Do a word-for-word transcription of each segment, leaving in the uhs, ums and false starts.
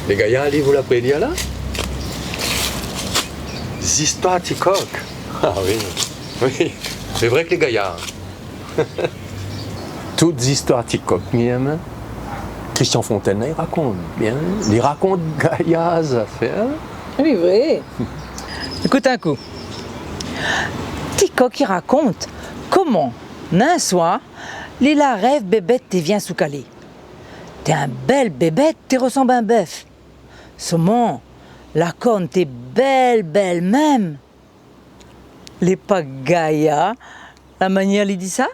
Lé gayar, liv ou la prédi la ? Zistoir Tikok. Ah oui, oui. Sé vré ke lé gayar. Tout zistoir Tikok, mi èm. Christian Fontaine, li rakont bien. Li rakont gayar zafèr. Oui, vré. Ékout in kou. Tikok i rakont koman, in soir, li la rèv bébèt té vien sou kalé. Té in bèl bébèt, té resanm in bèf. Soman, la korn té bèl, bèl mèm. Lé pa gayar, la manièr li di sa ?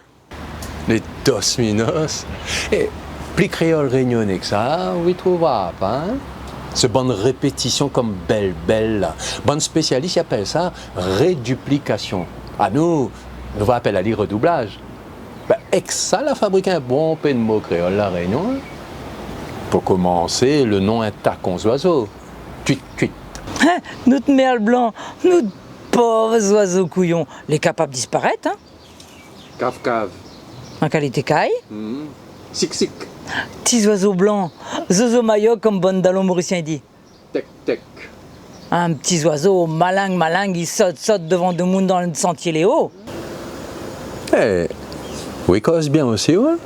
Lé dos minos. É pli kréol rényoné ke sa, ou i trouv pa, in ? Sé bann répétision konm bèl, bèl la. Bann spésialis i apèl sa réduplikasion. Anou, nou va apèl ali redoublaz. Bin, èk sa, la fabrik in bonpé de mo kréol La Rényon, in. Pou komansé, le non in takon zoizo. Tuit, tuit. Hin, nout mèrl blan, nout pov zoizo kouyon, lé kapab disparèt, in. Kav-kav. An kalité kay. Mhm. Sik-sik. Ti zoizo blan, zozo mayok, konm bann dalon morisien i di. Tèk-tèk. In ti zoizo maling, maling, i sot-sot dovan demoun dan santié léo. É, ou i koz bien osi, oué.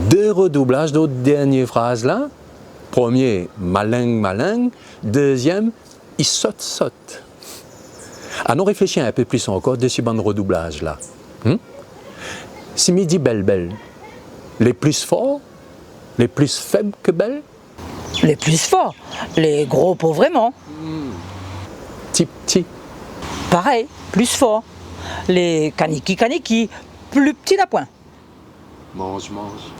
Dé redoublaz dan out dèrnié fraz la. Promié, maling, maling. Dézièm, i sot-sot. Anon réfléshi in pé plis ankor dési bann redoublaz la. Hmm ? Si mi di bèl-bèl, lé plis for, lé plis fèb ke bèl ? Lé plis for, lé gro pou vréman. Hmm. Ti-pti. Parèy, plis for. Lé kaniki-kaniki, pli pti na poin. Manz, manz.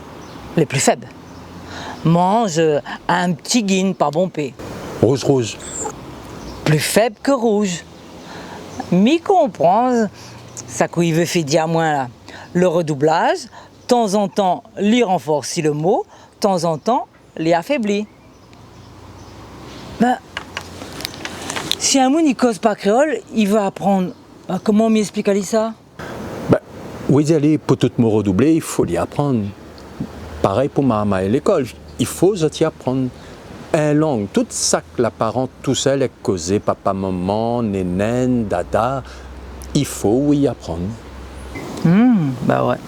Lé pli fèb. Manz, eu, in pti gine, pa bonpé. Rouz, rouz. Pli fèb ke rouz. Mi konpran sak ou i vé fé dir amoin la. Le redoublaz, tanzantan, li ranforsi le mo, tanzantan, li afébli. Bin, si in moun i koz pa kréol, i vé aprann, bin, koman mi ésplik ali sa ? Bin, oui, di ali, pou tout mo redoublé, i fo li aprann. Parèy pou marmay lékol, i fo zot i aprann. In lang, tout sak la pa rant tousèl èk kozé papa, momon, nénène, dada, i fo ou i aprann. Hmm, ba oué.